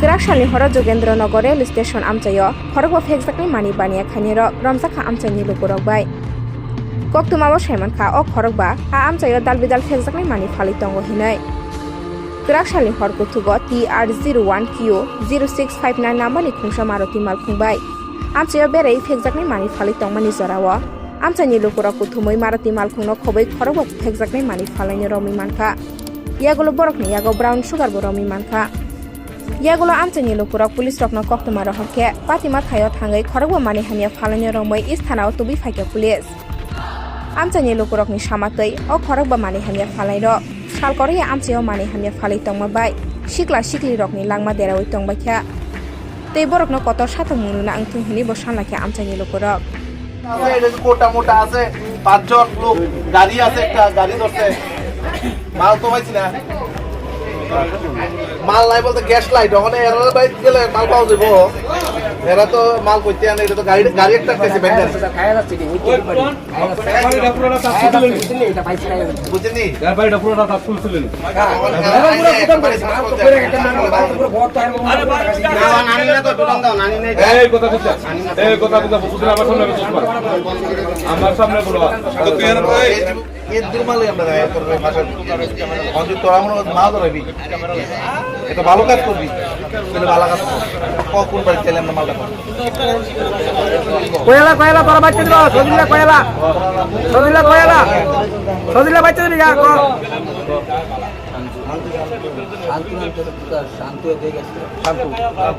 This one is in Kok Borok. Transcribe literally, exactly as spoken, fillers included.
Kwrak salni horo Jogendra Nagar rail station amchaio khorokbo phekjaknai manwi baniya khainai rok romjakha amchaini lukurok bai. Koktwmao saimankha o khorokba a amchaio dalbidal phekjaknai manwi phalwi tongo hinwi. Kwrak salni hor kuthugo T R zero one Q zero six five nine number ni khungsa Maruti malkhung bai amchaio beraiwi phekjaknai manwi phalwi tongmani jorao amchaini lukurok kuthumwi Maruti malkhungno khobwi khorokbo phekjaknai manwi phalwi romwi mankha. Yagulo borokni yago brown sugar bo romwi mankha. Yagulo amchaini lukurok police rokno koktwma rohor khe patima thaio thangwi khorokbo manwi hamya phalwi romwi is thanao tubui phaikha police. Amchaini lukurokni samatwi o khorokba manwi hamya phalnairok sal kwrwi amchaio manwi hamya phalwi tongma bai sikla siklirokni langma deraui tongbaikha. Tei borokno kotor satok mwnwna wngthung hwnwi bo sanlaikha amchaini lukurok. আছে, এটা যে কোটা মোটা আছে, পাঁচজন লোক, গাড়ি আছে একটা, গাড়ি ধরছে। মাল তো পাইছি না। মাল নাই বলতে গ্যাস লাইট, ওখানে এরা বাইক গেলে মাল পাওয়া যাবো। এরা তো মাল করতে আনে, এটা তো গাড়ি, গাড়ি একটা আছে, ব্যাংক গাড়ি। বুঝলি? ব্যাপারীটা পুরোটা তার তুলছিলেন। এই কথা বুঝা, এই কথা বুঝা, বুঝলে আমার সামনে বসে পার। আমার সামনে বলো। এর দুর্মালে আমরা গায়ে করবে, মাথার মন্দির তো এমন মাল ধরাবি। এটা ভালো কাজ করবি। তাহলে ভালো কাজ কর। কখন বাড়ি চাইলে আমরা মালটা পাবো। কয়লা, কয়লা, তোরা বাচ্চা দিল, সজিলা কয়লা। সজিলা কয়লা। সজিলা বাচ্চা দিবি, যা, কর। শান্ত, শান্ত, শান্ত, শান্ত।